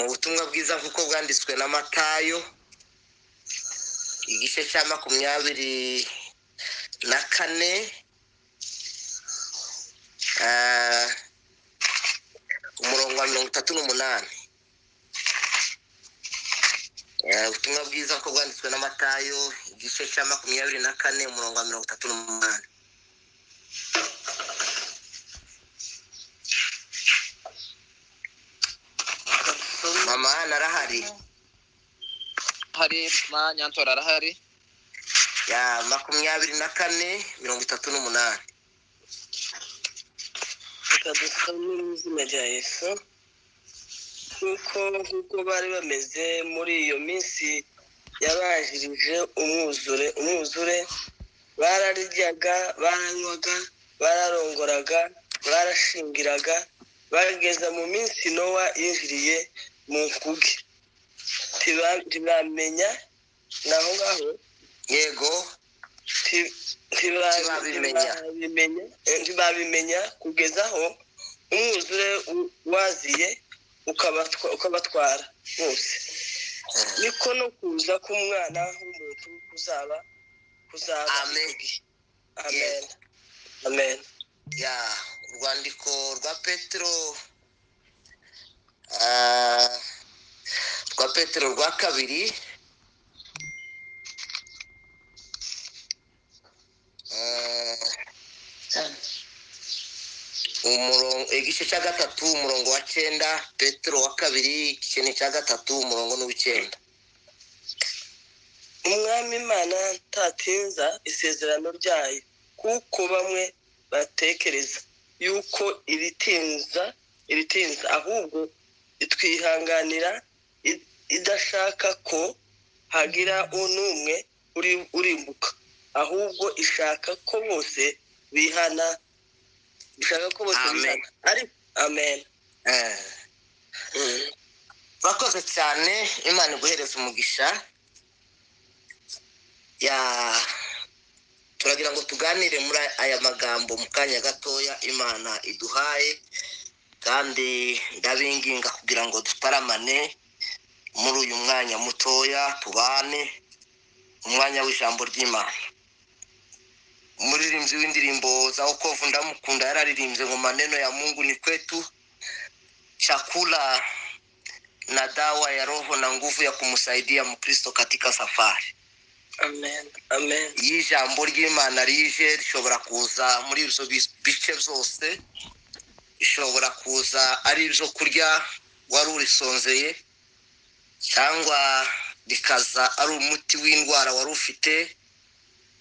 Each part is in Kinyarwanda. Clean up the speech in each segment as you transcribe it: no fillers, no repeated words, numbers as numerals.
Mu butumwa bwiza nk'uko bwanditswe na Matayo, igice cya 24, umurongo wa 38. Ubutumwa bwiza nk'uko bwanditswe na Matayo, igice cya 24, umurongo wa 38. Mama narahari. Hari ma Nyantora arahari. Ya 24 38. Reka dusome mu izina rya Yesu. Nk'uko bari bameze muri iyo minsi yabanjirije umwuzure, bararyaga, baranywaga, bararongoraga, barashingiraga, bageza mu minsi Nowa yinjiriye mu nkuge. Ntibamenya naho ngaho. Yego. Ntibabimenya kugeza aho umwuzure waziye ukabatwara bose. Niko no kuza k'umwana w'umuntu kuzaba. Amen. Amen. Amen. Ya urwandiko rwa Petero rwa kabiri, igice cya 3 umurongo wa 9. Petero wa kabiri igice cya 3 umurongo 9. Umwami Imana ntatinza isezerano ryayo, kuko bamwe batekereza yuko iritinza, ahubwo itwihanganira idashaka ko hagira n'umwe urimbuka, ahubwo ishaka ko bose bihana. Amen. Amen. Bakoze cyane, Imana iguhereza umugisha. Ya turagira ngo tuganire muri aya magambo mu kanya gatoya Imana iduhaye, kandi ndabinginga kugira ngo dutaramane muri uyu mwanya mutoya, tubane umwanya w'ijambo ry'Imana. Umuririmbyi w'indirimbo za wokovu ndamukunda, yararirimbye ngo maneno ya Mungu ni kwetu chakula na dawa ya roho na nguvu ya kumsaidia Mkristo katika safari. Amen. Amen. Ijambo ry'Imana rije rishobora kuza muri ibyo bice byose, ishobora kuza ari ibyo kurya wari urisonzeye, cyangwa rikaza ari umuti w'indwara wari ufite,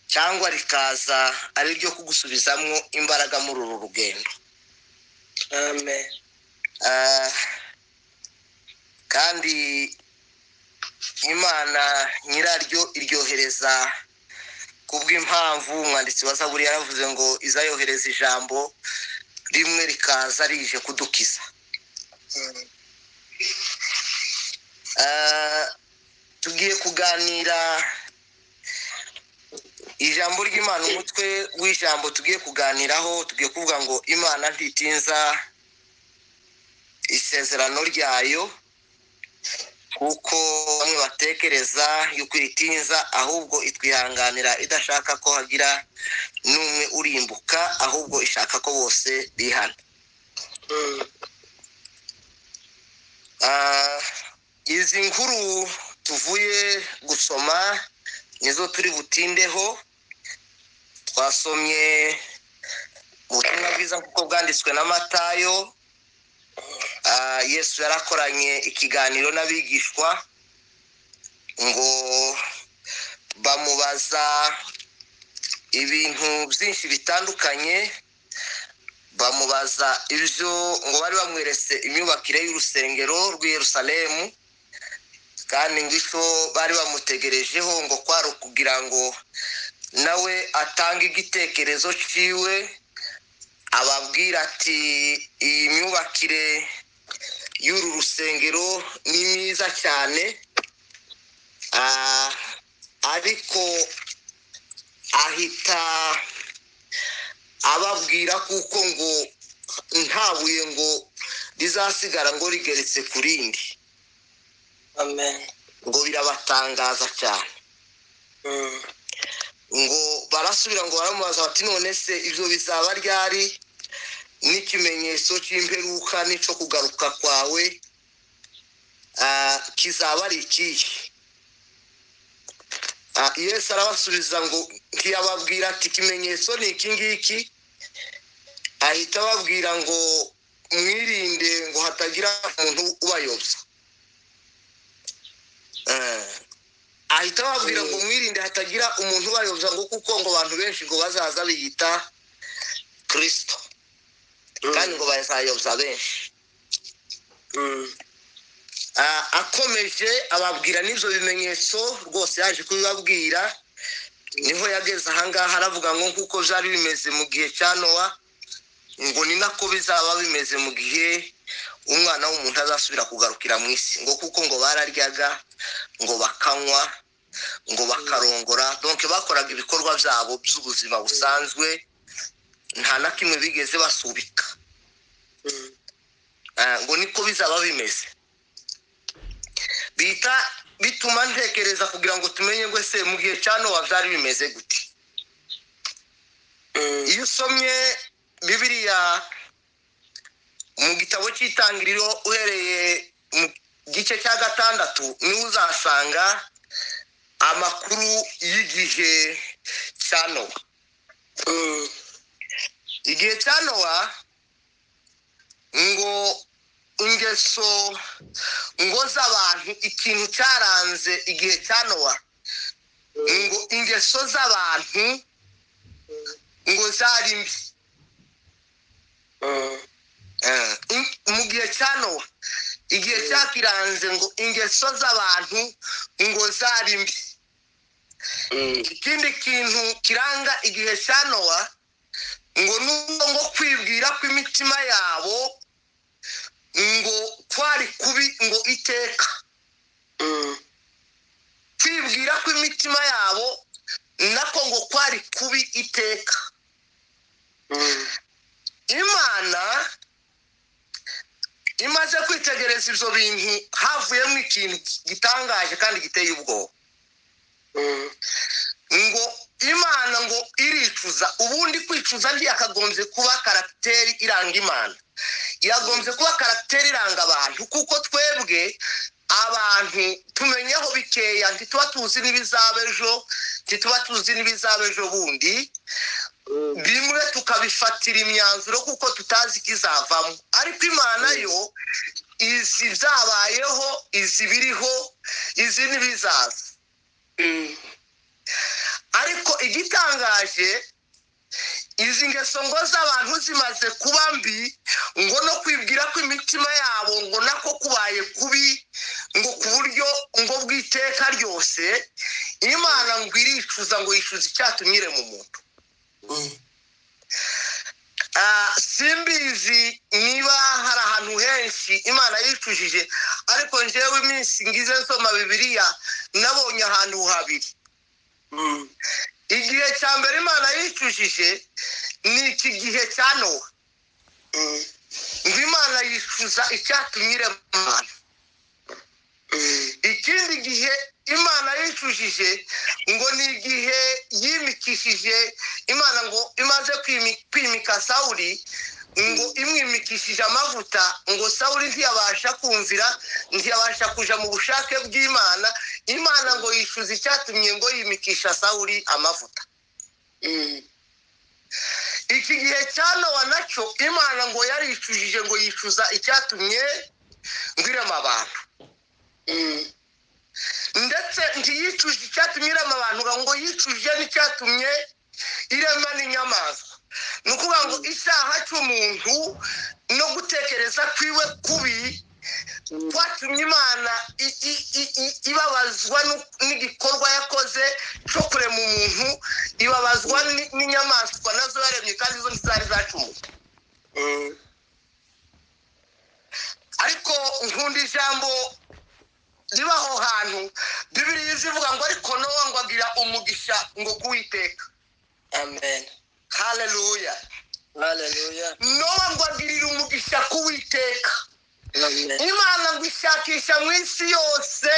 cyangwa rikaza ari ryo kugusubizamwo imbaraga muri uru rugendo. Amen. Kandi Imana nyiraryo iryohereza kubw'impamvu. Umwanditsi wa Zaburi yaravuze ngo izayohereza ijambo rimwe rikaza rije kudukiza. Tugiye kuganira ijambo ry'Imana. Umutwe w'ijambo tugiye kuganiraho, tugiye kuvuga ngo Imana ntitinza isezerano ryayo, kuko bamwe batekereza yuko iritinza, ahubwo itwihanganira idashaka ko hagira n'umwe urimbuka, ahubwo ishaka ko bose bihana. Izi nkuru tuvuye gusoma nizo turi butindeho. Twasomye ubutumwa bwiza kuko bwanditswe na Matayo. Yesu yarakoranye ikiganiro n'abigishwa, ngo bamubaza ibintu byinshi bitandukanye, bamubaza ibyo ngo bari bamweretse imyubakire y'urusengero rw'i Yerusalemu, kandi ngo icyo bari bamutegerejeho ngo kwari ukugira ngo nawe atange igitekerezo ciwe, ababwira ati iyi myubakire y'uru rusengero ni myiza cyane, ariko ahita ababwira kuko ngo nta buye ngo rizasigara ngo rigeretse ku rindi. Amen. Ngo birabatangaza cyane. Ngo barasubira ngo baramubaza bati none se ibyo bizaba ryari, n'ikimenyetso cy'imperuka n'icyo kugaruka kwawe kizaba ari ikihe? Yesu arabasubiza ngo ntiyababwira ati ikimenyetso ni iki ngiki, ahita ababwira ngo mwirinde ngo hatagira umuntu ubayobya. Ahita ababwira ngo mwirinde hatagira umuntu ubayobya, ngo kuko ngo abantu benshi ngo bazaza biyita Kristo, kandi ngo bazayobya benshi. Akomeje ababwira n'ibyo bimenyetso rwose yaje kubibabwira. Niho yageze ahangaha aravuga ngo nk'uko byari bimeze mu gihe cya Nowa, ngo ni nako bizaba bimeze mu gihe umwana w'umuntu azasubira kugarukira mu isi, ngo kuko ngo bararyaga, ngo bakanywa, ngo bakarongora, donc bakoraga ibikorwa byabo by'ubuzima busanzwe, nta na kimwe bigeze basubika. Ngo niko bizaba bimeze. Bita bituma ntekereza kugira ngo tumenye ngo ese mu gihe cya Nowa byari bimeze gute. Iyo usomye Bibiliya mu gitabo cy'Itangiriro uhereye mu gice cya 6, niho uzasanga amakuru y'igihe cya Nowa. Igihe cya Nowa ngo ingeso ngo z'abantu, ikintu cyaranze igihe cya Nowa ngo ingeso z'abantu ngo zari mbi. Mu gihe cya Nowa, igihe cyakiranze ngo ingeso z'abantu ngo zari mbi. Ikindi kintu kiranga igihe cya Nowa ngo nubwo ngo kwibwira kw'imitima yabo ngo kwari kubi ngo iteka. Kwibwira kw'imitima yabo nako ngo kwari kubi iteka. Imana imaze kwitegereza ibyo bintu, havuyemo ikintu gitangaje kandi giteye ubwoba. Ngo Imana ngo iricuza. Ubundi kwicuza ntiyakagombye kuba caractère iranga Imana, yagombye kuba caractère iranga abantu, kuko twebwe abantu tumenyeho bikeya, ntituba tuzi n'ibizaba ejo, ntituba tuzi n'ibizaba ejo bundi, bimwe tukabifatira imyanzuro kuko tutazi ikizavamo. Ariko Imana yo izi byabayeho, izi biriho, izi n'ibizaza. Ariko igitangaje, izi ngeso ngo z'abantu zimaze kuba mbi, ngo no kwibwira ko imitima yabo ngo nako kubaye kubi, ngo ku buryo ngo bw'iteka ryose, Imana ngo iricuza, ngo yicuza icyatumye irema umuntu. Simbizi niba hari ahantu henshi Imana yicujije, ariko njyewe iminsi ngize nsoma Bibiliya nabonye ahantu habiri. Igihe cya mbere Imana yicujije ni iki gihe cya Nowa. Ngo Imana yicuza icyatumye irema abantu. Ikindi gihe Imana yicujije ngo ni igihe yimikishije Imana, ngo imaze kwimika Sawuli, ngo imwimikishije amavuta, ngo Sawuli ntiyabasha kumvira, ntiyabasha kuja mu bushake bw'Imana. Imana ngo yicuza icyatumye ngo yimikisha Sawuli amavuta. Iki gihe cya Nowa nacyo Imana ngo yaricujije, ngo yicuza icyatumye ngo irema abantu. Ndetse ntiyicuje icyatumye irema abantu, ngo yicuje n'icyatumye irema n'inyamaswa. Ni ukuvuga ngo icyaha cy'umuntu no gutekereza kwiwe kubi kwatumye Imana ibabazwa n'igikorwa yakoze cyo kurema umuntu, ibabazwa n'inyamaswa nazo yaremye kandi zo ntizari zacumuye. Ariko nkunda ijambo riba aho hantu Bibiliya izivuga ngo ariko Nowa ngo agira umugisha ngo kuwiteka. Amen. Haleluya. Haleluya. Nowa ngo agirira umugisha kuwiteka. Imana ngo ishakisha mu isi yose,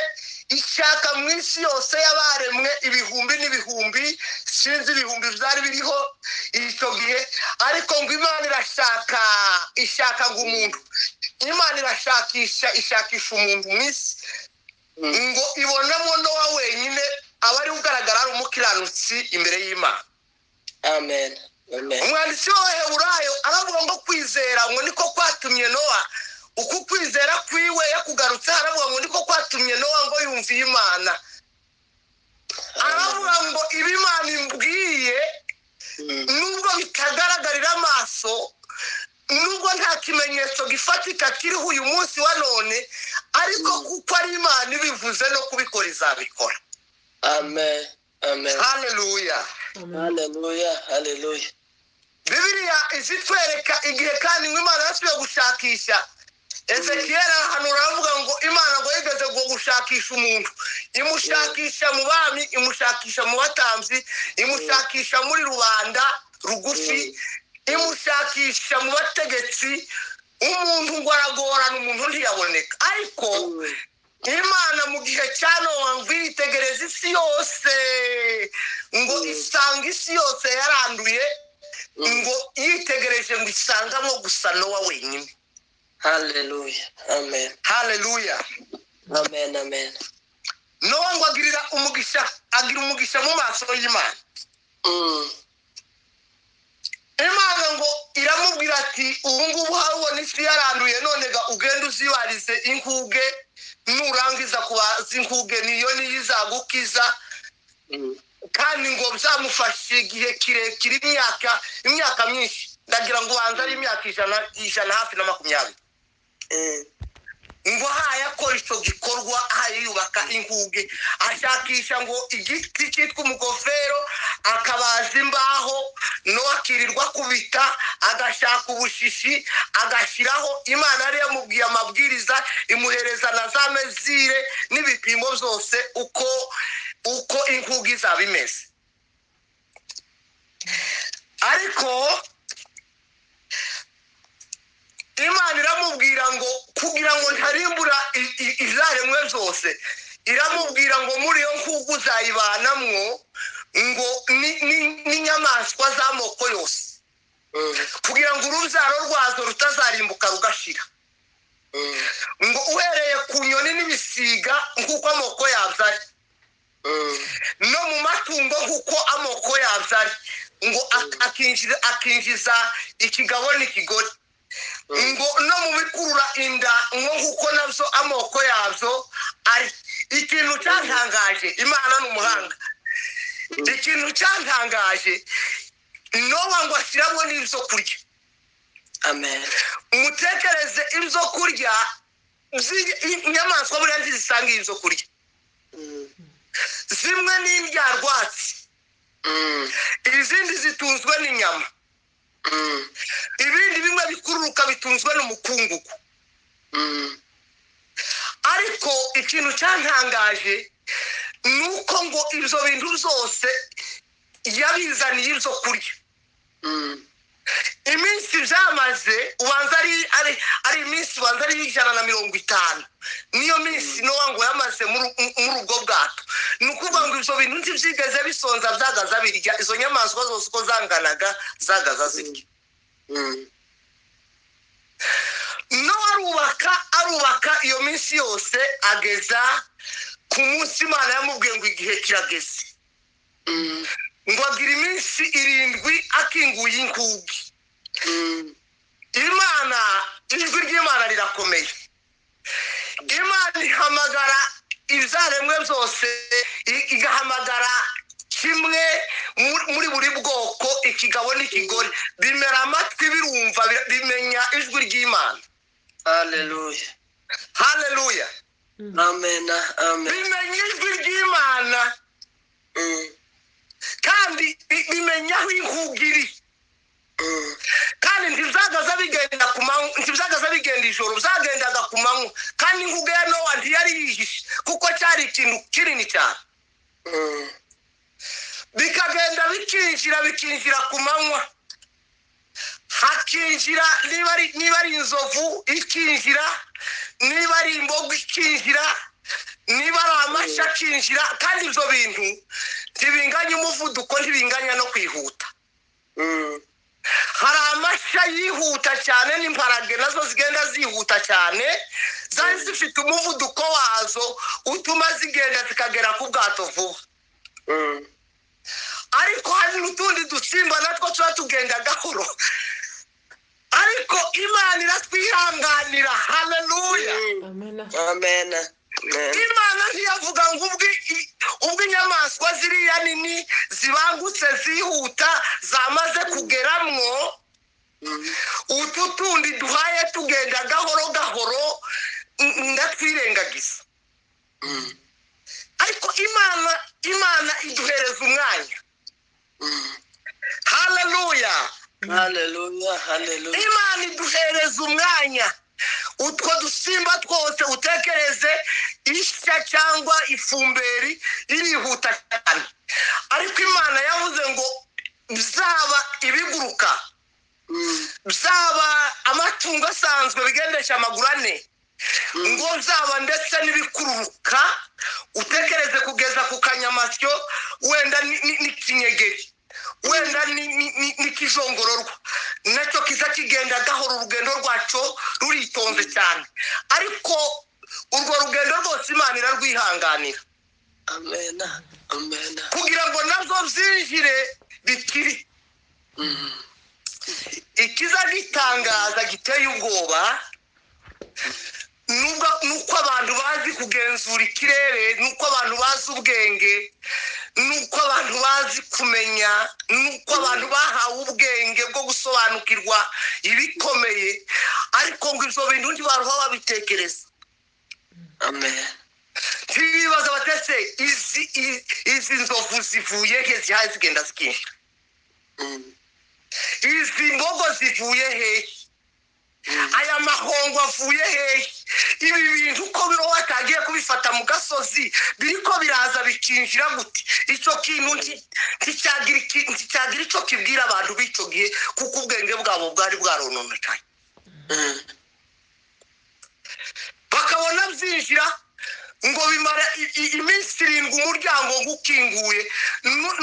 ishaka mu isi yose y'abaremwe ibihumbi n'ibihumbi, sinzi ibihumbi byari biriho icyo gihe, ariko ngo Imana irashaka, ishaka ngo umuntu, Imana irashakisha, ishakisha umuntu mu isi ngo ibonemo Nowa wenyine aba ari ugaragara ari umukiranutsi imbere y'Imana. Amen. Amen. Umwanditsi w'Abaheburayo aravuga ngo kwizera ngo niko kwatumye Nowa, uku kwizera kwiwe yakugarutse, aravuga ngo niko kwatumye Nowa ngo yumviye Imana. Aravuga ngo ibi Imana imbwiye nubwo bitagaragarira amaso, nubwo nta kimenyetso gifatika kiriho uyu munsi wa none, ariko kuko ari Imana ibivuze no kubikora izabikora. Amen. Amen. Haleluya. Haleluya. Haleluya. Bibiliya izitwereka igihe kandi ngo Imana yasubiye gushakisha. Ezekiyeli arahanura aravuga ngo Imana ngo yigeze ngo gushakisha umuntu, imushakisha mu bami, imushakisha mu batambyi, imushakisha muri rubanda rugufi, imushakisha mu bategetsi. Umuntu ngo aragorana, umuntu ntiyaboneka. Ariko Imana mu gihe cya Nowa ngo yitegereza isi yose, ngo isanga isi yose yaranduye, ngo yitegereje ngo isangamo gusa Nowa wenyine. Haleluya. Amen. Haleluya. Amen. Amen. Nowa ngo agirira umugisha, agira umugisha mu maso y'Imana. Imana ngo iramubwira ati ubu ngubu harubona isi yaranduye, none ga ugende uzibarize inkuge, nurangiza kubaza inkuge niyo niyo izagukiza. Kandi ngo byamufashe igihe kirekire, imyaka myinshi, ndagira ngo ubanze ari imyaka 100 hafi na 20. Ngo ahaye akora icyo gikorwa, ahaye yubaka inkuge, ashakisha ngo igiti cyitwa umugofero, akabaza imbaho, no akirirwa kubita, agashaka ubushishi agashyiraho. Imana yari yamubwiye amabwiriza, imuhereza na za mezire n'ibipimo byose uko inkuge izaba imeze. Ariko Imana iramubwira ngo kugira ngo ntarimbura izaremwe zose, iramubwira ngo muri iyo nkugu uzayibanamwo ngo n'inyamaswa z'amoko yose, kugira ngo urubyaro rwazo rutazarimbuka rugashira. Ngo uhereye ku nyoni n'ibisiga nk'uko amoko yabyo ari, no mu matungo nk'uko amoko yabyo ari, ngo akinjiza ikigabo n'ikigore, ngo no mu bikurura inda ngo nk'uko nabyo amoko yabyo ari. Ikintu cyantangaje, Imana ni umuhanga. Ikintu cyantangaje, Nowa ngo ashyiramo n'ibyo kurya. Amen. Mutekereze ibyo kurya, inyamaswa buriya ntizisanga ibyo kurya. Zimwe ni indyarwatsi, izindi zitunzwe n'inyama, ibindi bimwe bikururuka bitunzwe n'umukungugu. Ariko ikintu cyantangaje ni uko ngo ibyo bintu byose yabizaniye ibyo kurya. Iminsi byamaze ubanza ari iminsi ubanza ari 150, niyo minsi Nowa ngo yamaze muri ubwo bwato. Ni ukuvuga ngo ibyo bintu ntibyigeze bisonza, byagaza birya. Izo nyamaswa zose uko zanganaga zagaza zirya. Nowa arubaka iyo minsi yose, ageza ku munsi Imana yamubwiye ngo igihe kirageze. Ngo agira iminsi 7 akinguye inkugi. Imana, ijwi ry'Imana rirakomeye. Imana ihamagara ibyaremwe byose, igahamagara kimwe muri buri bwoko, ikigabo n'ikigore, bimera amatwi birumva, bimenya ijwi ry'Imana. Haleluya. Haleluya. Amen. Amen. Bimenya ijwi ry'Imana, kandi bimenya aho inkuge iri. Kandi ntibyagaza bigenda ku manywa, ntibyagaza bigenda ijoro, byagendaga ku manywa. Kandi inkuge ya Nowa ntiyari yihishe, kuko cyari ikintu kinini cyane. Bikagenda bikinjira ku manywa. Hakinjira niba ari inzovu ikinjira, niba ari imbogo ikinjira, niba ari amasha akinjira. Kandi ibyo bintu ntibinganya umuvuduko, ntibinganya no kwihuta. Hari amasha yihuta cyane n'imparage nazo zigenda zihuta cyane, zari zifite umuvuduko wazo utuma zigenda zikagera ku bwato vuba. Ariko hari n'utundi dusimba natwo tuba tugenda gahoro, ariko Imana iratwihanganira. Haleluya. Amen. Amen. Imana ntiyavuga ngo ubwo inyamaswa ziriya nini zibangutse zihuta zamaze kugeramwo, utu tundi duhaye tugenda gahoro gahoro ndatwirengagiza. Ariko Imana iduhereza umwanya. Haleluya. Haleluya, haleluya. Imana iduhereza umwanya. Utwo dusimba twose utekereze, isha cyangwa ifumberi irihuta cyane, ariko Imana yavuze ngo byaba ibiguruka, byaba amatungo asanzwe bigendesha amaguru ane, ngo byaba ndetse n'ibikururuka, utekereze kugeza ku kanyamasyo, wenda n'ikinyegeri, wenda n'ikijongororwa, nacyo kiza kigenda gahoro, urugendo rwacyo ruritonze cyane, ariko urwo rugendo rwose Imana irarwihanganira. Amen, amen. Kugira ngo nazo byinjire bikiri. Ikiza gitangaza giteye ubwoba nuko abantu bazi kugenzura ikirere, nuko abantu bazi ubwenge, nuko abantu bazi kumenya, nuko abantu bahawe ubwenge bwo gusobanukirwa ibikomeye, ariko ngo ibyo bintu ntibaruha babitekereza. Amen. Ntibibaza batese izi nzovu zivuye he zihaye zigenda zikinjira, izi mbogo zivuye hehe, aya mahongo avuye hehe, ibi bintu uko biro watangiye kubifata mu gasozi biriko biraza bikinjira gute? Icyo kintu nticyagira icyo kibwira abantu b'icyo gihe, kuko ubwenge bwabo bwari bwarononekaye. Bakabona byinjira ngo bimara iminsi 7 umuryango ngukinguye,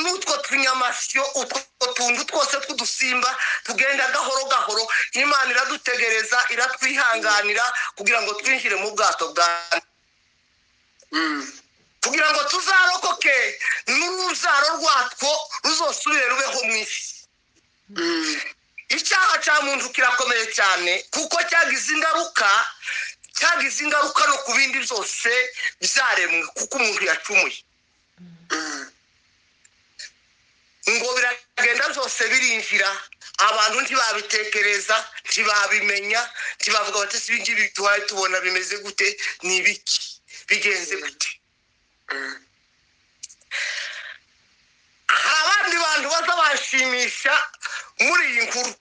n'utwo tunyamasyo, utwo tuntu twose tw'udusimba tugenda gahoro gahoro, Imana iradutegereza, iratwihanganira kugira ngo twinjire mu bwato bwa kugira ngo tuzarokoke n'urubyaro rwatwo ruzosubire rubeho mu isi. Icyaha cya muntu kirakomeye cyane, kuko cyagize ingaruka no ku bindi byose byaremwe, kuko umuntu yacumuye. Ngo biragenda byose birinjira, abantu ntibabitekereza, ntibabimenya, ntibavuga bati si ibingibi tuhaye tubona bimeze gute, ni ibiki, bigenze gute. Hari abandi bantu baza bashimisha muri iyi nkuru.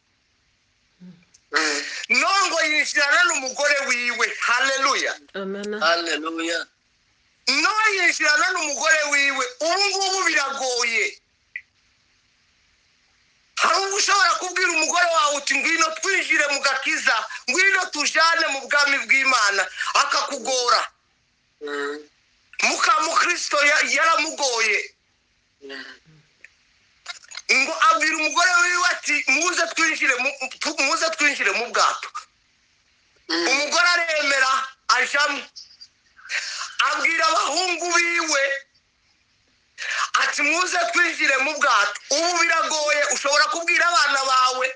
Nongo yinjirana n'umugore wiwe. Haleluya. Amen. Haleluya. No yinjirana n'umugore wiwe. Ubu ngubu biragoye. Hari ubwo ushobora kubwira umugore wawe uti ngwino twinjire mu gakiza, ngwino tujane mu bwami bw'Imana, akakugora. Muka mukristo yaramugoye. Ngo abwira umugore wiwe ati muze twinjire mu bwato. Umugore aremera ajamo. Abwira abahungu biwe ati muze twinjire mu bwato. Ubu biragoye, ushobora kubwira abana bawe,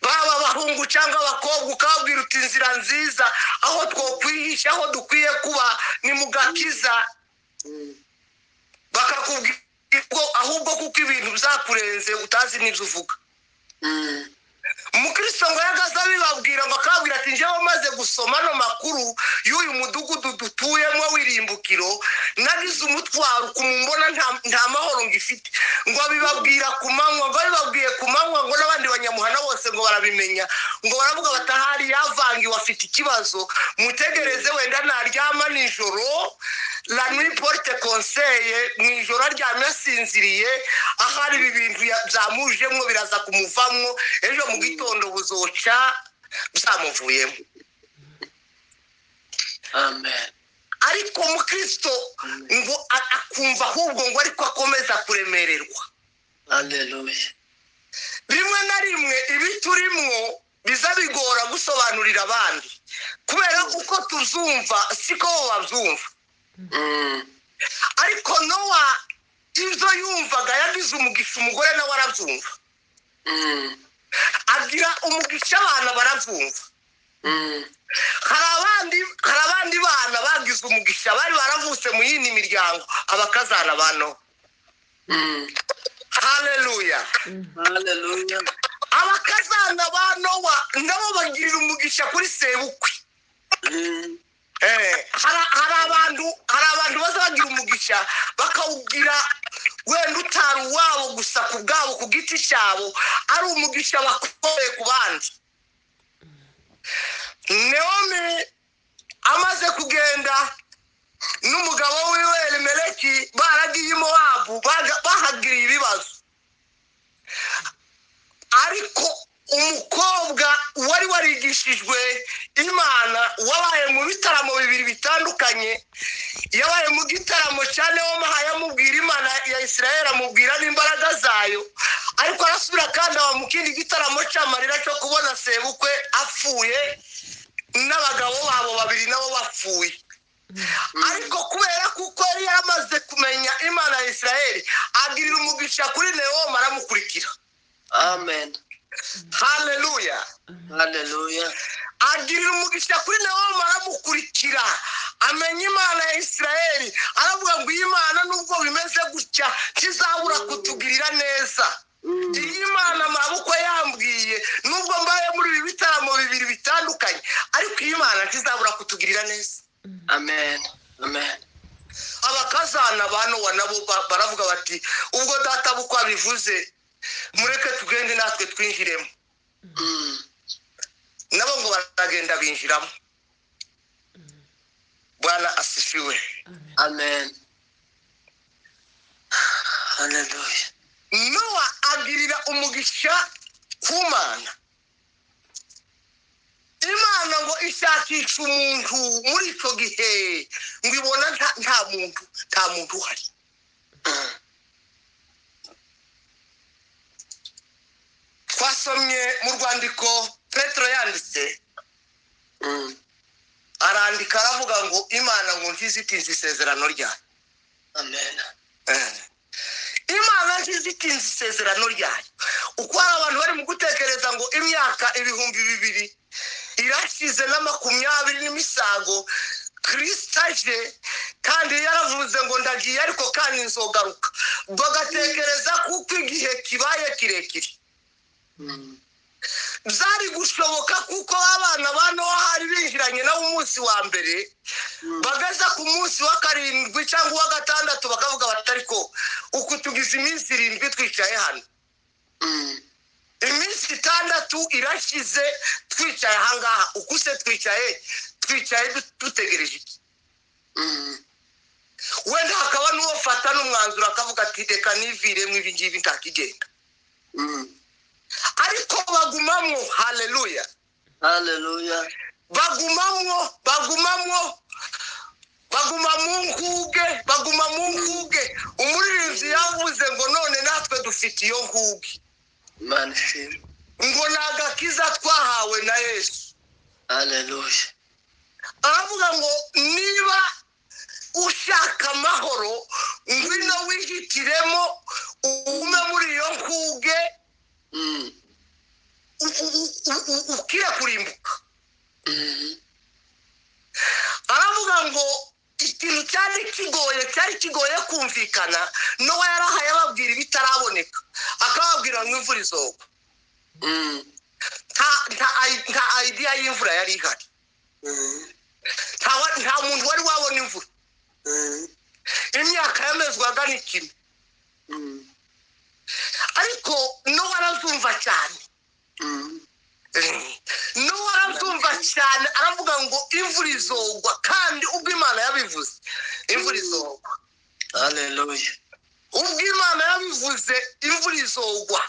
baba abahungu cyangwa abakobwa, ukababwira uti inzira nziza aho twokwihisha, aho dukwiye kuba ni mu gakiza. Bakakubwira ahubwo kuko ibintu byakurenze utazi n'ibyo uvuga. Umukristo ngo yagaza bibabwira, ngo akabwira ati njyewe maze gusoma no makuru y'uyu mudugudu dutuyemo w'irimbukiro, nagize umutwaro kumumbona nta mahoro ngifite. Ngo abibabwira ku manywa, ngo abibabwiye ku manywa, ngo n'abandi banyamuhana bose ngo barabimenya, ngo baravuga batahari yavangiwe afite ikibazo, mutegereze wenda naryama nijoro La nuit porte conseil, mu ijoro aryamye asinziriye, ahari ibi bintu byamujemo biraza kumuvamwo, ejo mu gitondo buzoca byamuvuyemo. Amen. Ariko umukristo ngo akumva ahubwo ngo ariko akomeza kuremererwa. Haleluya. Rimwe na rimwe ibi turimwo biza bigora gusobanurira abandi, kubera uko tuzumva siko bo babyumva. Ariko Nowa ibyo yumvaga yagize umugisha, umugore nawe arabyumva, agira umugisha abana barabyumva. Hari abandi bana bagize umugisha bari baravutse mu yindi miryango, abakazana ba Nowa. Haleluya. Haleluya. Abakazana ba Nowa nabo bagirira umugisha kuri sebukwe. Hari abantu baza bagira umugisha bakawugira wenda utari uwabo gusa ku bwabo ku giti cyabo, ari umugisha bakoreye ku bandi. Naomi amaze kugenda n'umugabo wiwe Elimeleki baragiye i Mowabu, bahagiriye ibibazo. Ariko umukobwa wari warigishijwe Imana, wabaye mu bitaramo bibiri bitandukanye, yabaye mu gitaramo cya Naomi yamubwira Imana ya Isirayeli, amubwira n'imbaraga zayo, ariko arasubira kandi aba mu kindi gitaramo cy'amarira cyo kubona sebukwe apfuye n'abagabo babo babiri nabo bapfuye. Ariko kubera kuko yari yaramaze kumenya Imana ya Isirayeli, agirira umugisha kuri Naomi aramukurikira. Amen. Haleluya. Haleluya. Agirira umugisha kuri Naomi aramukurikira, amenya Imana ya Isirayeli, aravuga ngo iyi Imana nubwo bimeze gutya ntizabura kutugirira neza. Iyi Imana mabukwe yambwiye nubwo mbaye muri ibi bitaramo bibiri bitandukanye, ariko iyi Imana ntizabura kutugirira neza. Amen. Amen. Abakazana ba Nowa nabo baravuga bati ubwo data bukwe abivuze mureke tugende natwe twinjiremo. Nabo ngo baragenda binjiramo. Bwana asifiwe. Amen. Haleluya. Nowa agirira umugisha ku Mana. Imana ngo ishakisha umuntu muri icyo gihe, ngo ibona nta muntu uhari. Twasomye mu rwandiko Petero yanditse, arandika aravuga ngo Imana ngo ntizitinze isezerano ryayo. Amen. Imana ntizitinze isezerano ryayo. Uko hari abantu bari mu gutekereza ngo imyaka 2000 irashize na 20 n'imisago, Kristo aje kandi yaravuze ngo ndagiye ariko kandi nzogaruka, bagatekereza kuko igihe kibaye kirekire. Byari gushoboka kuko abana ba Nowa hari binjiranye nawe umunsi wa mbere, bagaza ku munsi wa 7 cyangwa wa 6 bakavuga bati ariko uku tugize iminsi 7 twicaye hano, iminsi 6 irashize twicaye ahangaha, uku se twicaye dutegereje iki? Wenda hakaba n'uwo fata n'umwanzuro akavuga ati reka niviremo ibi ngibi ntakigenda. Ariko bagumamwo. Haleluya. Haleluya. Bagumamwo, baguma mu nkuge, baguma mu nkuge. Umuririmbyi yavuze ngo none natwe dufite iyo nkuge. Imana ishimwe. Ngo ni agakiza twahawe na Yesu. Haleluya. Aravuga ngo niba ushaka amahoro ngwino wihitiremo ugume muri iyo nkuge, ukire kurimbuka. Aravuga ngo ikintu cyari kigoye kumvikana, Nowa yarahaye ababwira ibitaraboneka, akababwira ngo imvura izogwa. Nta idea y'imvura yari ihari. Nta muntu wari wabona imvura. Imyaka yamezwaga n'ikime. Ariko Nowa arazumva cyane. Nowa arazumva cyane, aravuga ngo imvura izogwa, kandi ubwo Imana yabivuze Imvura izogwa. Haleluya. Ubwo Imana yabivuze, imvura izogwa.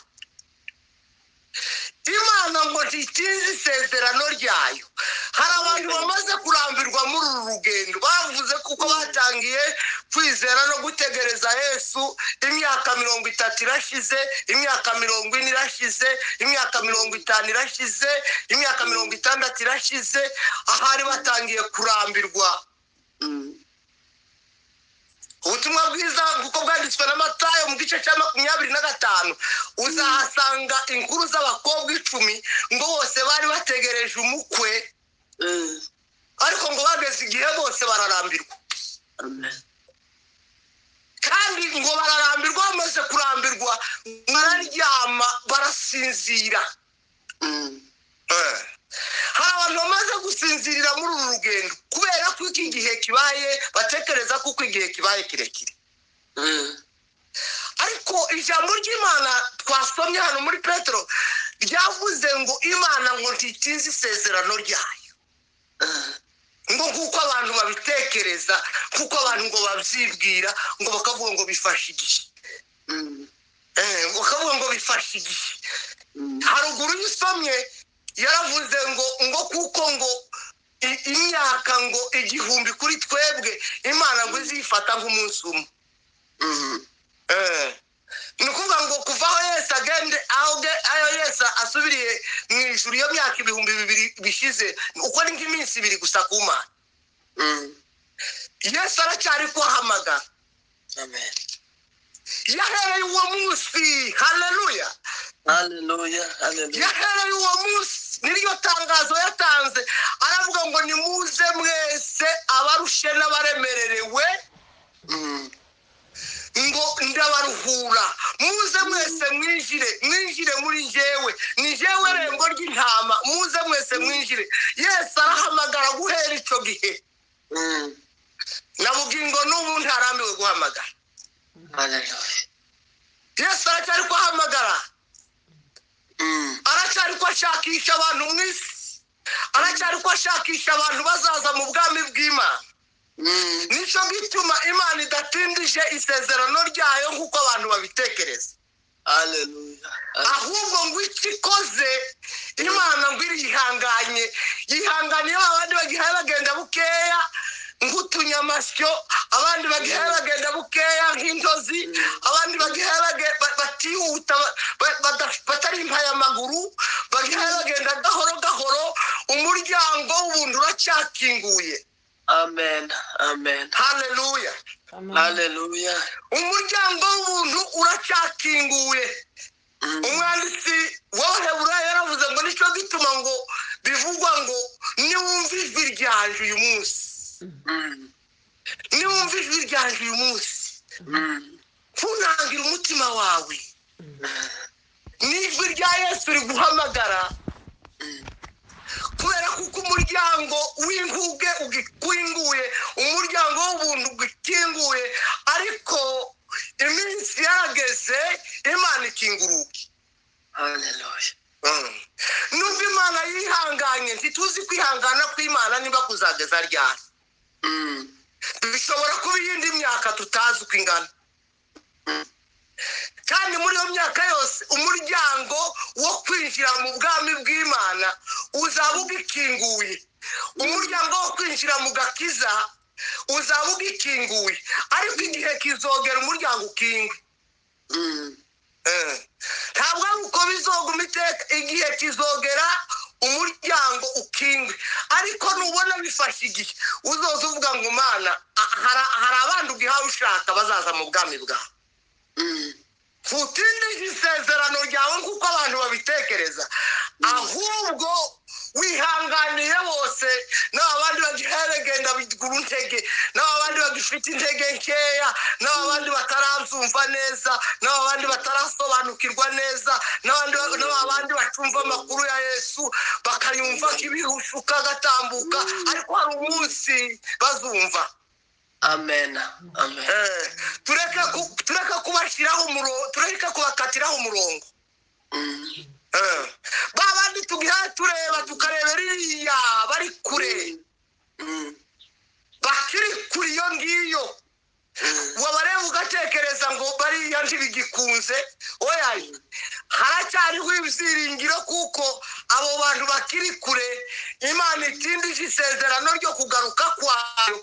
Imana ngo ntitinze isezerano ryayo. Hari abantu bamaze kurambirwa muri uru rugendo, bavuze kuko batangiye kwizera no gutegereza Yesu imyaka 30 irashize, imyaka 40 irashize, imyaka 50 irashize, imyaka 60 irashize, ahari batangiye kurambirwa. Ubutumwa bwiza kuko bwanditswe na Matayo mu gice cya 25, uzahasanga inkuru z'abakobwa 10 ngo bose bari bategereje umukwe, ariko ngo bageze igihe bose bararambirwa. Kandi ngo bararambirwa, bamaze kurambirwa bararyama barasinzira. Hari abantu bamaze gusinzirira muri uru rugendo kubera ko iki gihe kibaye, batekereza kuko igihe kibaye kirekire. Ariko ijambo ry'Imana twasomye hano muri Petero ryavuze ngo Imana ngo ntitinze isezerano ryayo, ngo kuko abantu babitekereza, kuko abantu ngo babyibwira, ngo bakavuga ngo bifashe igihe, bakavuga ngo bifashe igihe. Haruguru y'isomye yaravuze ngo kuko ngo imyaka ngo 1000 kuri twebwe Imana ngo izifata nk'umunsi umwe. Ni ukuvuga ngo kuva aho Yesu agende, aho Yesu asubiriye mu ijuru, iyo myaka 2000 bishize, uko ni nk'iminsi 2 gusa ku Mana. Yesu aracyari kuhamagara. Amen. Yahereye uwo munsi. Haleluya. Haleluya. Haleluya. Yahereye uwo munsi, niryo tangazo yatanze, aravuga ngo nimuze mwese abarushe n'abaremererewe, ngo ndabaruhura. Muze mwese mwinjire, mwinjire muri njyewe, ni njyewe rembo ry'intama, muze mwese mwinjire. Yesu arahamagara guhera icyo gihe. Na bugingo n'ubu ntarambiwe guhamagara. Haleluya. Yesu aracyari kuhamagara. Aracyari kwashakisha abantu mu isi, aracyari kwashakisha abantu bazaza mu bwami bw'Imana. Nicyo gituma Imana idatindije isezerano ryayo nk'uko abantu babitekereza. Haleluya. Ahubwo ngo icyo ikoze, Imana ngo irihanganye, yihanganiye abandi bagihaye bagenda bukeya nk'utunyamasyo, abandi bagihaye bagenda bukeya nk'intozi, abandi bagihaye batihuta batari impayamaguru, bagihaye bagenda gahoro gahoro. Umuryango w'ubuntu uracyakinguye. Amen. Amen. Haleluya. Haleluya. Umuryango w'ubuntu uracyakinguye. Umwanditsi w'Abaheburayo yaravuze ngo nicyo gituma ngo bivugwa ngo niwumva ijwi ryanje uyu munsi, niwumva ijwi ryanje uyu munsi, ntunangire umutima wawe. N'ijwi rya Yesu riguhamagara, kubera kuko umuryango w'inkuge ugikinguye, umuryango w'ubuntu ugikinguye, ariko iminsi yarageze Imana ikinguruka. Haleluya. Nubwo Imana yihanganye, ntituzi kwihangana kw'Imana niba kuzageza ryari. Bishobora kuba iyindi myaka tutazi uko ingana. Kandi muri iyo myaka yose umuryango wo kwinjira mu bwami bw'Imana uzaba ugikinguye, umuryango wo kwinjira mu gakiza uzaba ugikinguye, ariko igihe kizogera umuryango ukingwe. Ntabwo ari uko bizoguma iteka, igihe kizogera umuryango ukingwe. Ariko nubona bifashe igihe, uzoza uvuga ngo Mana, hari abandi ugihawe ushaka bazaza mu bwami bwawe. Ntutindije isezerano ryawe nk'uko abantu babitekereza, ahubwo wihanganiye bose, n'abandi bagiheregenda bigura intege, n'abandi bagifite intege nkeya, n'abandi batarazumva neza, n'abandi batarasobanukirwa neza, n'abandi bacumva amakuru ya Yesu bakayumva nk'ibihushuka gatambuka, ariko hari umunsi bazumva. Amen. Amen. Tureke kubashyiraho umurongo, tureke kubakatiraho umurongo. Babandi tugiha tureba tukareba iriya bari kure, bakiri kure. iyo ngiyo, wabareba ugatekereza ngo bariya ntibigikunze. Oya, haracyariho ibyiringiro, kuko abo bantu bakiri kure Imana itindije isezerano ryo kugaruka kwayo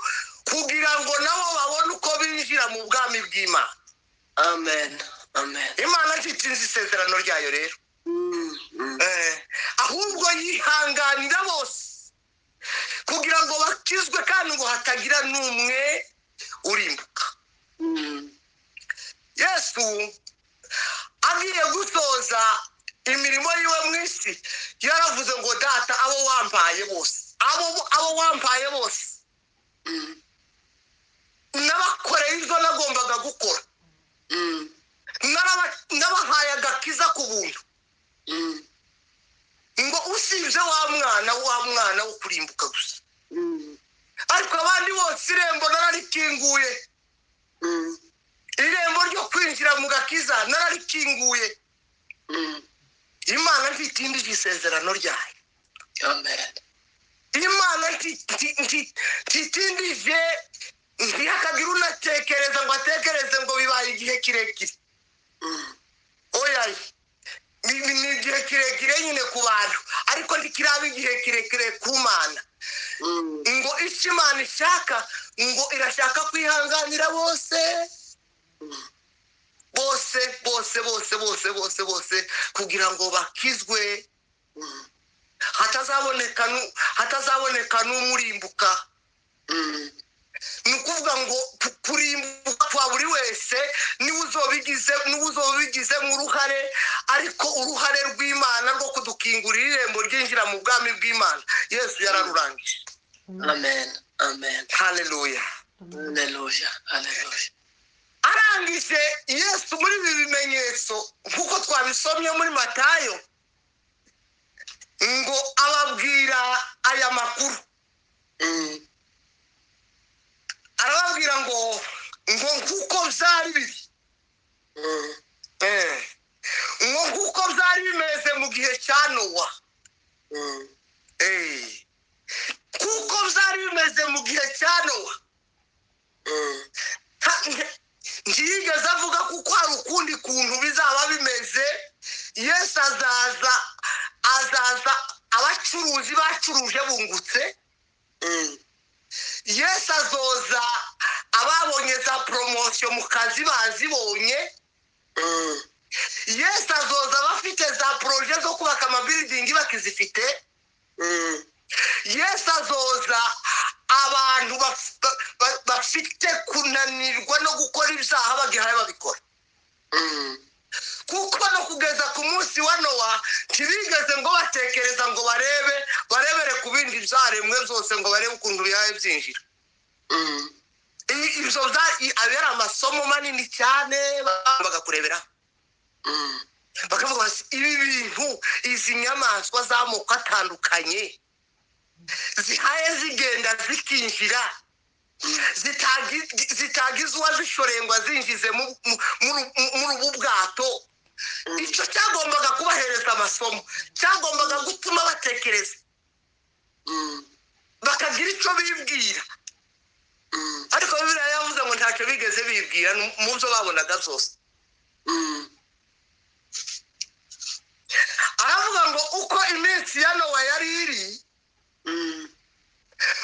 kugira ngo nabo babone uko binjira mu bwami bw'Imana. Amen. Amen. Imana ntitinze isezerano ryayo rero, ahubwo yihanganira bose kugira ngo bakizwe, kandi ngo hatagira n'umwe urimbuka. Yesu agiye gusoza imirimo yiwe mu isi yaravuze ngo data, abo wampaye bose, abo wampaye bose nabakoreye ibyo nagombaga gukora, nabahaye agakiza ku buntu, ngo usibye wa mwana wo kurimbuka gusa, ariko abandi bose irembo nararikinguye, irembo ryo kwinjira mu gakiza nararikinguye. Imana ntitindije isezerano ryayo. Amen. Imana ntitindije, ntihakagira unatekereza ngo atekereze ngo bibaye igihe kirekire. Oya, ni igihe kirekire nyine ku bantu, ariko ntikiraba igihe kirekire ku Mana. Ngo icyo Imana ishaka, ngo irashaka kwihanganira bose bose bose bose bose bose bose kugira ngo bakizwe, hatazaboneka n'umurimbuka. Ni ukuvuga ngo kurimbuka kwa buri wese niwe uzobigizemo uruhare, ariko uruhare rw'Imana rwo kudukingurira irembo ryinjira mu bwami bw'Imana Yesu yararurangije. Amen. Amen. Haleluya. Haleluya. Haleluya. Arangije Yesu muri ibi bimenyetso nk'uko twabisomye muri Matayo, ngo ababwira aya makuru. Arababwira ngo nk'uko byari biri, ngo nk'uko byari bimeze mu gihe cya Nowa, kuko byari bimeze mu gihe cya Nowa. Ntiyigeze avuga kuko hari ukundi kuntu bizaba bimeze. Yesu azaza abacuruzi bacuruje bungutse. Yesu azoza ababonye za poromosiyo mu kazi bazibonye. Yesu azoza abafite za poroje zo kubaka amabiridingi bakizifite. Yesu azoza abantu bafite kunanirwa no gukora ibyaha bagihaye babikora. Kuko no kugeza ku munsi wa Nowa ntibigeze ngo batekereza ngo barebere ku bindi byaremwe byose ngo barebe ukuntu bihaye byinjira. Ibyo ari amasomo manini cyane bagakurebera, bakavuga bati ibi bintu, izi nyamaswa z'amoko atandukanye zihaye zigenda zikinjira, zitagize uwazishoreye ngo azinjize muri ubu bwato. Icyo cyagombaga kubahereza amasomo, cyagombaga gutuma batekereza bakagira icyo bibwira. Ariko Bibiliya yavuze ngo ntacyo bigeze bibwira mu byo babonaga byose. Aravuga ngo uko iminsi ya Nowa yari iri,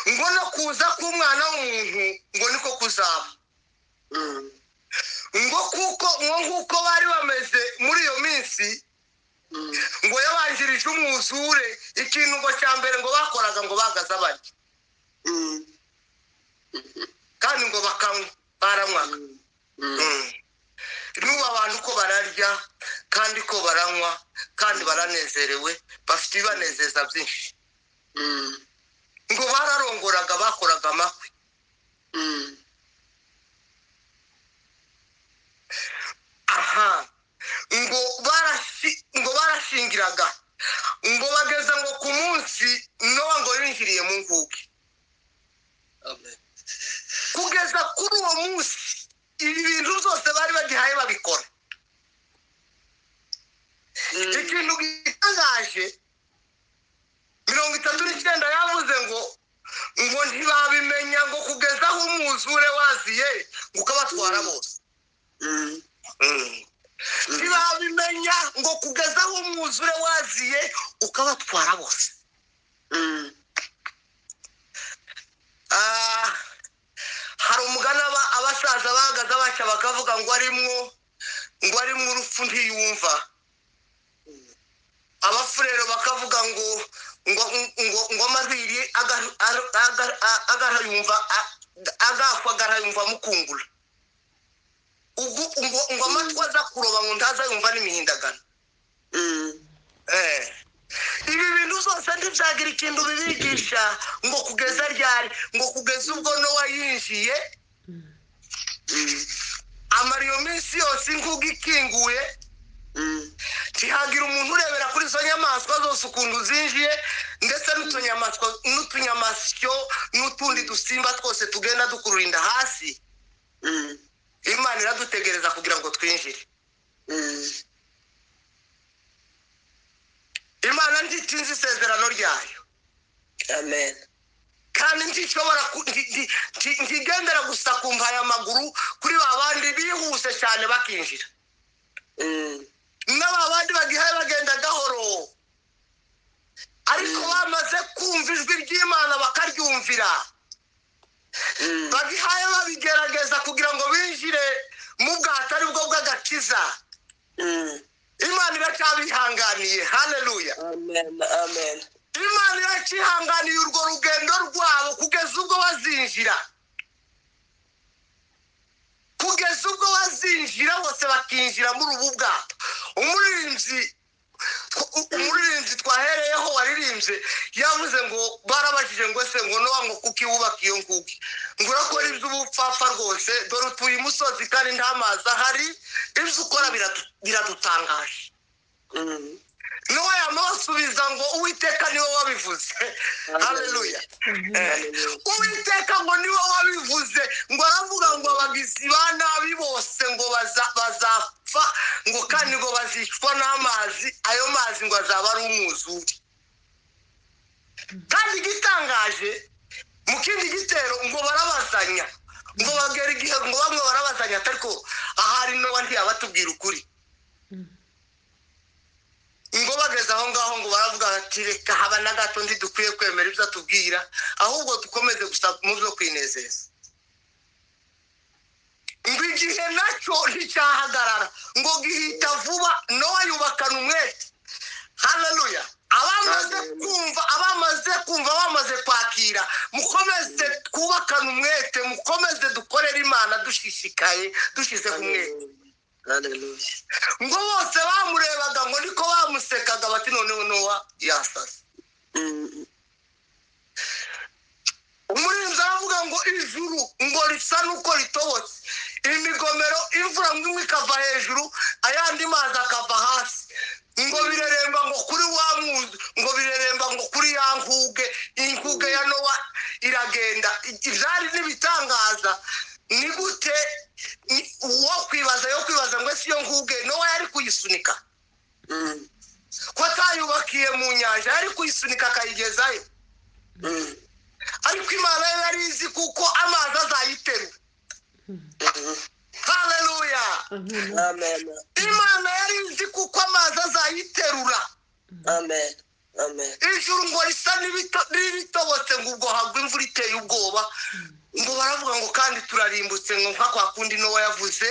ngo no kuza k'umwana w'umuntu ngo niko kuzaba. Ngo kuko ngo nk'uko bari bameze muri iyo minsi, ngo yabanjirije umwuzure, ikintu ngo cya mbere ngo bakoraga ngo bagaza barya, kandi ngo bakanywa, baranywaga. N'ubu abantu ko bararya kandi ko baranywa kandi baranezerewe, bafite ibibanezeza byinshi. Ngo bararongoraga, bakoraga amakwe. Aha ngo barashingiraga, ngo bageza ngo ku munsi Nowa ngo yinjiriye mu nkuge. Kugeza kuri uwo munsi ibi bintu byose bari bagihaye babikora. Ikintu gitangaje, 39 yavuze ngo ntibabimenya ngo kugeza aho umwuzure umwuzure waziye ngo ukabatwara bose. Ntibabimenya ngo kugeza aho umwuzure waziye ukabatwara bose. Hari umugani abasaza bahagaze baca bakavuga ngo arimwo urupfu ntiyumva. Abafurero bakavuga ngo ngo ngo ngo amahiri agarayumva agakwa agarayumva mukungura. Ubwo ngo amatwi aza kuroba ngo ntaza yumva n'imihindagano. Ibi bintu zose ntibyagira ikintu bibigisha ngo kugeza ryari, ngo kugeza ubwo Nowa yinjiye amara iyo minsi yose inkuga ikinguye, ntihagira umuntu urebera kuri izo nyamaswa zose ukuntu zinjiye, ndetse n'utunyamasyo n'utundi dusimba twose tugenda dukurura inda hasi. Imana iradutegereza kugira ngo twinjire. Imana ntitinze isezerano ryayo. Amen. Kandi ntishobora ntigendera gusa ku mpayamaguru kuri ba bandi bihuse cyane bakinjira. N'aba bandi bagihaye bagenda gahoro, ariko bamaze kumva ijwi ry'Imana bakaryumvira, bagihaye babigerageza kugira ngo binjire mu bwato ari bwo bw'agakiza. Imana iracyabihanganiye. Haleluya. Amen. Amen. Imana iracyihanganiye urwo rugendo rwabo kugeza ubwo bazinjira, kugeza ubwo bazinjira bose bakinjira muri ubu bwato. Umuririmbyi twahereyeho waririmbye yavuze ngo barabajije ngo ese ngo Nowa ngo kuki wubaka iyo nkuge, ngo urakora iby'ubupfapfa rwose, dore utuye imusozi kandi nta mazi ahari, ibyo ukora biradutangaje. Nowa yamubasubiza ngo Uwiteka niwe wabivuze. Haleluya. Uwiteka ngo niwe wabivuze, ngo aravuga ngo abagizi ba nabi bose ngo bazapfa, ngo kandi ngo bazicwa n'amazi, ayo mazi ngo azaba ari umwuzure. Kandi igitangaje mu kindi gitero ngo barabazanya, ngo bagera igihe ngo bamwe barabazanya, ariko ahari Nowa ntiyabatubwira ukuri. Ngo bageze aho ngaho ngo baravuga bati reka haba na gato ntidukwiye kwemera ibyo atubwira, ahubwo dukomeze gusa mu byo kwinezeza. Ngo igihe nacyo nticyahagarara, ngo gihita vuba. Nowa yubakana umwete. Haleluya. Abamaze kumva bamaze kwakira, mukomeze twubakane umwete, mukomeze dukorere Imana dushishikaye, dushyize ku mwete. Haleluya. Ngo bose bamurebaga ngo niko bamusekaga bati noneho Nowa yasaze. Umurinzi aravuga ngo ijuru ngo risa nuko ritobotse, imigomero imvura imwe ikava hejuru ayandi mazi akava hasi, ngo bireremba ngo kuri wa mwuzu, ngo bireremba ngo kuri ya nkuge, inkuge ya Nowa iragenda. Ibyari n'ibitangaza. Ni gute uwo kwibaza yo kwibaza ngo ese iyo nkuge Nowa yari kuyisunika, ko atayubakiye mu nyanja, yari kuyisunika akayigezayo. Ariko Imana yari izi kuko amazi azayiterura. Haleluya. Amen. Imana yari izi kuko amazi azayiterura. Amen. Amen. Ijuru ngo risa n'ibitobotse, ngo ubwo hagwa imvura iteye ubwoba, ngo baravuga ngo kandi turarimbutse, ngo nka kwa kundi Nowa yavuze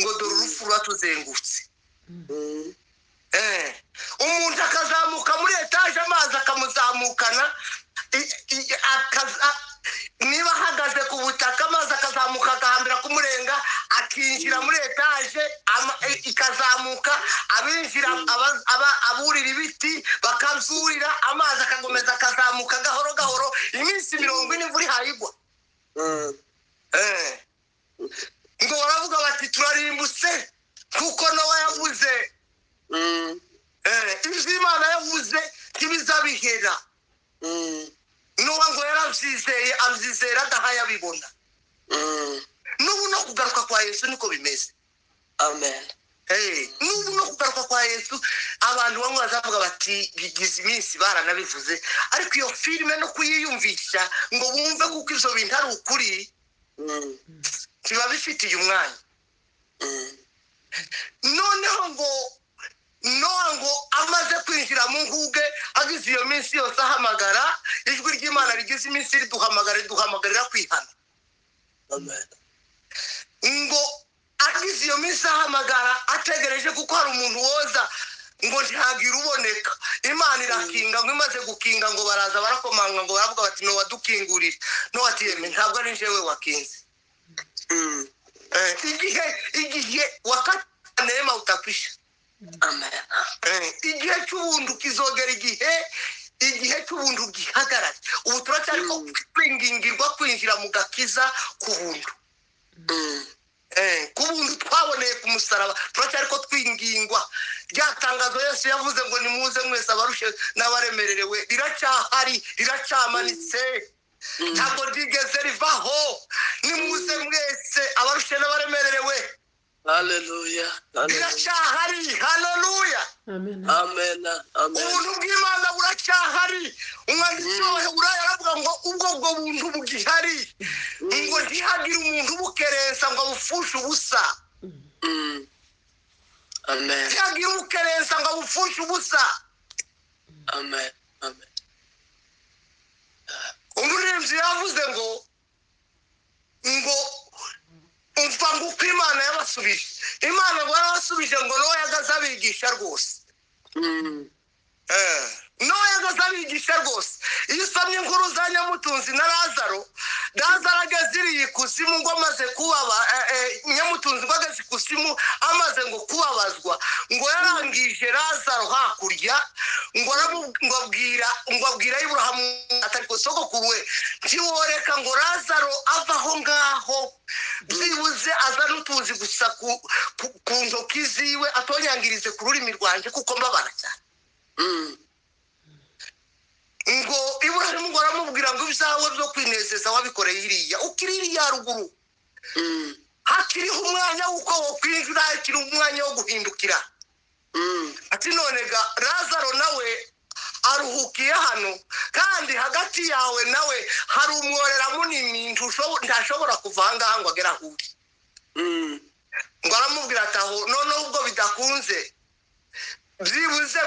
ngo dore urupfu ruratuzengutse. Umuntu akazamuka muri etaje amazi akamuzamukana, niba ahagaze ku butaka amazi akazamuka agahambira kumurenga, akinjira muri etaje ikazamuka, abinjira aburira ibiti bakabyurira, amazi akakomeza akazamuka gahoro gahoro, iminsi 40 imvura ihayigwa. Ngo baravuga bati turarimbutse kuko Nowa yavuze. Ibyo Imana yavuze ntibizabihera. Nowa ngo yarabyizeye, abyizera adahaye abibona. N'ubu no kugaruka kwa Yesu niko bimeze. Amen. N'ubu no kugaruka kwa Yesu abantu bamwe bazavuga bati bigize iminsi baranabivuze, ariko iyo filime no kuyiyumvisha ngo bumve kuko ibyo bintu ari ukuri, Ntibabifitiye umwanya. Noneho ngo Nowa ngo amaze kwinjira mu nkuge, agize iyo minsi yose ahamagara, ijwi ry'Imana rigize iminsi riduhamagara, riduhamagarira kwihana. Amen. Ngo agize iyo minsi ahamagara ategereje kuko hari umuntu woza, ngo ntihagire uboneka. Imana irakinga, ngo imaze gukinga ngo baraza barakomanga, ngo baravuga bati Nowa dukingurire. Nowa ati yemwe ntabwo ari njyewe wakinze. Igihe wakati neema utakwisha. Amen. Igihe cy'ubuntu kizogera, igihe cy'ubuntu gihagarare. Ubu turacyari ko kwingingirwa kwinjira mu gakiza ku buntu. Ku buntu twaboneye ku musaraba, turacyari ko twingingwa. Rya tangazo Yesu yavuze ngo nimuze mwese abarushe n'abaremererewe, riracyahari, riracyamanitse, ntabwo ryigeze rivaho. Nimuze mwese abarushe n'abaremererewe. Hallelujah. Riracyahari. Haleluya. Amen. Amen. Amen. Ubuntu bw'Imana buracyahari. Umwanditsi w'Abaheburayo aravuga ngo ubwo buntu bugihari, ngo ntihagire umuntu ubukerensa ngo abupfushe ubusa. Amen. Ntihagire ubukerensa ngo abupfushe ubusa. Amen. Amen. Umuririmbyi yavuze ngo umva ngo uko Imana yabasubije. Imana ngo yarabasubije ngo Nowa yagaze abigisha rwose. Nowa yagaze abigisha rwose. Iyo usomye inkuru za Nyamutunzi na Lazaro, Lazaro ageze iriya ikuzimu ngo amaze kubaba, Nyamutunzi ngo ageze ikuzimu amaze ngo kubabazwa, ngo yarangije Lazaro hakurya, ngo abwira Iburahamu atari ku sogokuru we, ntiworeka ngo Lazaro ava aho ngaho, byibuze azane utuzi gusa ku ntoki ziwe, atonyangirize ku rurimi rwanjye kuko mbabara cyane. Ngo Iburahimu ngo aramubwira ngo ibyawe byo kwinezeza wabikoreye iriya, ukiri iriya ruguru, hakiriho umwanya w'uko wokwinjira, hakiri umwanya wo guhindukira. Ati none ga Lazaro nawe aruhukiye hano, kandi hagati yawe nawe hari umworera munini, ntashobora kuva aha ngaha ngo agere aho uri. Ngo aramubwira ati aho noneho ubwo bidakunze, byibuze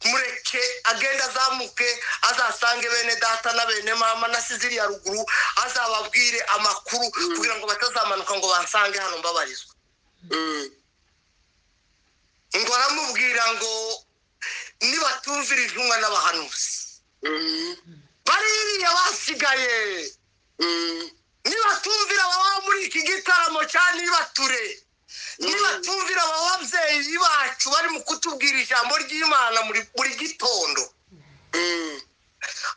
mureke agenda azamuke, azasange bene data na bene mama na ziriya ruguru, azababwire amakuru kugira ngo batazamanuka ngo bansange hano mbabarizwa. Ngo aramubwira ngo nibatumvira intumwa n'abahanuzi bariya basigaye, nibatumvira ababa muri iki gitaramo cya nibature, nibatumvira ababyeyi bacu bari mu kutubwira ijambo ry'Imana buri gitondo,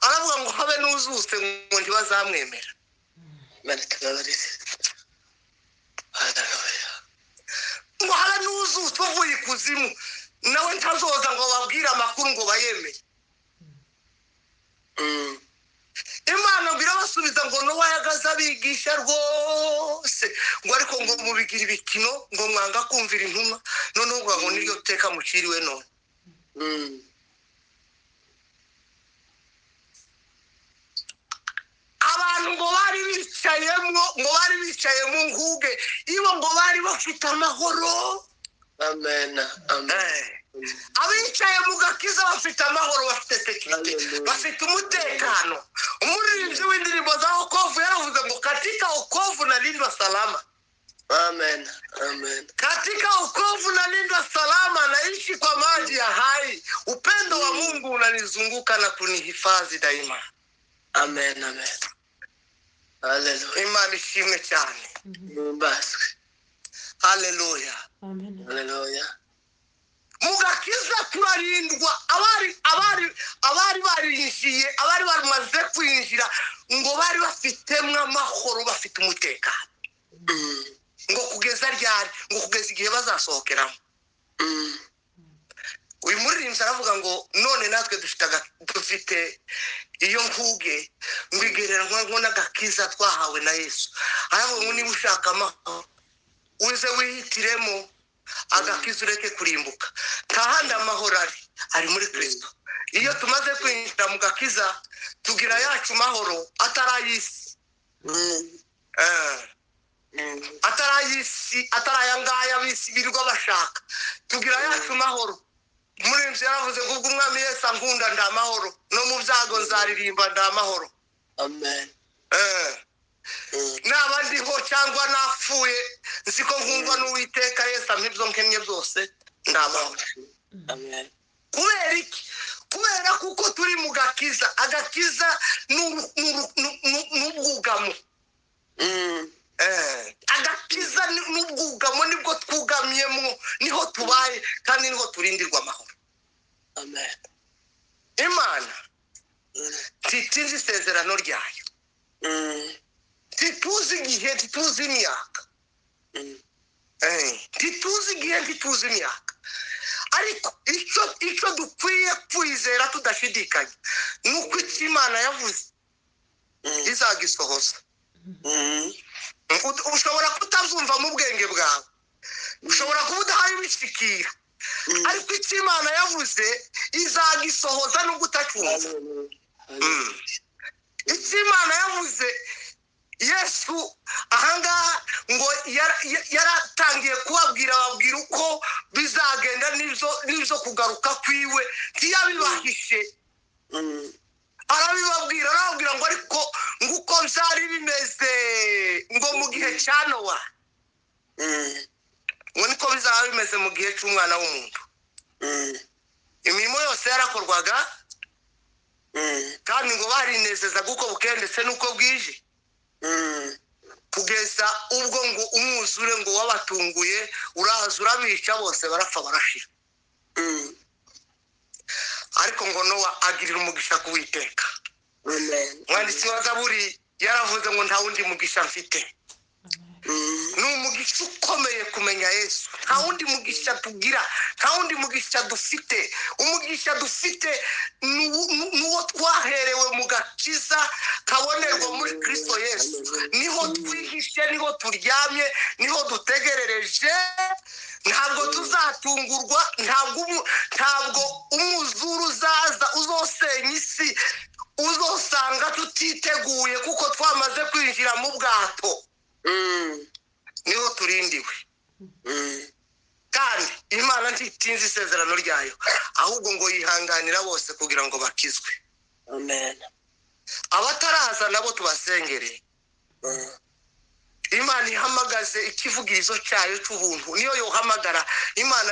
aravuga ngo habe n'uzuse ngo ntibazamwemera. Ngo habe n'uzuse uvuye ikuzimu nawe ntazoza ngo babwire amakuru ngo bayemere. Imana ngo irabasubiza ngo Nowa yagaze abigisha rwose, ngo ariko ngo mubigira ibikino, ngo mwanga kumvira intumwa, noneho ngo niryo teka muciriwe none. Abantu ngo bari bicayemo, ngo bari bicaye mu nkuge, ibo ngo bari bafite amahoro. Amen. Amen. Abicaye mu gakiza bafite amahoro, bafite sekirite, bafite umutekano. Umuririmbyi w'indirimbo za wokovu yaravuze ngo katika wokovu nalindwa salama. Amen. Amen. Katika wokovu nalindwa salama, naishi kwa maji ya hai, upendo wa Mungu unanizunguka na kunihifadhi daima. Amen. Amen. Hallelujah. Imana ishimwe cyane. Baswe. Hallelujah. Amen. Hallelujah. Mu gakiza turarindwa. Abari barinjiye, abari bamaze kwinjira, ngo bari bafitemo amahoro, bafite umutekano. Ngo kugeza ryari? Ngo kugeza igihe bazasohokeramo. Uyu muririmbyi aravuga ngo none natwe dufite iyo nkuge, ngo igereranywa n'agakiza twahawe na Yesu. Aravuga ngo niba ushaka amahoro uze wihitiremo agakiza ureke kurimbuka. Nta handi amahoro ari muri Kristo. Iyo tumaze kwinjira mu gakiza tugira yacu mahoro atari ay'isi. Atari ay'isi, atari aya ngaya b'isi birirwa bashaka. Tugira yacu mahoro. Umuririmbyi yaravuze ngo ubwo umwami Yesu ankunda nda amahoro, no mu byago nzaririmba nda amahoro. Amen. Naba ndiho cyangwa napfuye, nzi ko nkundwa n'Uwiteka Yesu ampa ibyo nkennye byose, nda amahoro. Amen. Kubera iki? Kubera kuko turi mu gakiza. Agakiza n'ubwugamo. Agakiza n'ubwugamo nibwo twugamyemo, niho tubaye kandi niho turindirwa amahoro. Amen. Imana ntitinze isezerano ryayo. Ntituzi igihe, ntituzi imyaka. Ntituzi igihe, ntituzi imyaka. Ariko icyo dukwiye kwizera tudashidikanya ni uko icyo Imana yavuze izagisohoza. Ushobora kutabyumva mu bwenge bwawe, ushobora kuba udahaye ubishikira, ariko icyo Imana yavuze izagisohoza nubwo utacyumva. Icyo Imana yavuze, Yesu ahangaha ngo yaratangiye kubabwira, ababwira uko bizagenda n'ibyo kugaruka kwiwe, ntiyabibahishe. Arabibabwira, arababwira ngo ariko nguko byari bimeze ngo mu gihe cya Nowa, ngo niko bizaba bimeze mu gihe cy'umwana w'umuntu. Imirimo yose yarakorwaga, kandi ngo barinezezaga uko bukeye ndetse n'uko bwije, kugeza ubwo ngo umwuzure ngo wabatunguye uraza urabica bose barapfa barashira. Ariko ngo Nowa agirira umugisha ku Uwiteka. Umwanditsi wa Zaburi yaravuze ngo nta wundi mugisha mfite. Ni umugisha ukomeye kumenya Yesu. Nta wundi mugisha tugira, nta wundi mugisha dufite. Umugisha dufite n'uwo twaherewe mu gakiza kabonerwa muri Kristo Yesu. Niho twihishe, niho turyamye, niho dutegerereje. Ntabwo tuzatungurwa, ntabwo umwuzure uzaza uzosenya isi, uzosanga tutiteguye kuko twamaze kwinjira mu bwato. Niho turindiwe. Kandi Imana ntitinze isezerano ryayo, ahubwo ngo yihanganira bose kugira ngo bakizwe. Amen. Abataraza nabo tubasengere. Imana ihamagaze ikivugirizo cyayo cy'ubuntu, niyo yohamagara. Imana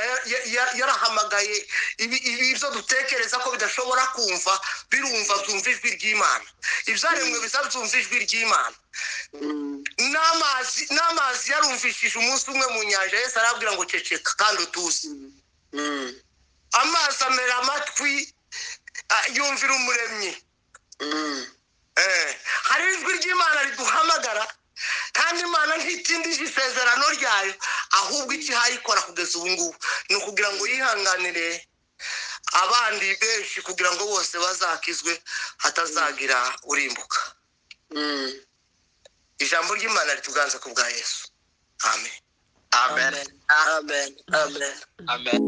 yarahamagaye ibyo dutekereza ko bidashobora kumva, birumva, byumva ijwi ry'Imana. Ibyaremwe bizabyumva ijwi ry'Imana. N'amazi yarumvishije umunsi umwe mu nyanja, Yesu arabwira ngo ceceka kandi utuze. Amazi amera amatwi, yumvira umuremyi. Hari ijwi ry'Imana riduhamagara, kandi Imana ntitindije isezerano ryayo, ahubwo icyo ihayikora kugeza ubu ngubu ni ukugira ngo yihanganire abandi benshi, kugira ngo bose bazakizwe, hatazagira urimbuka. Ijambo ry'Imana rituganza ku bwa Yesu. Amen. Amen. Amen. Amen. Amen.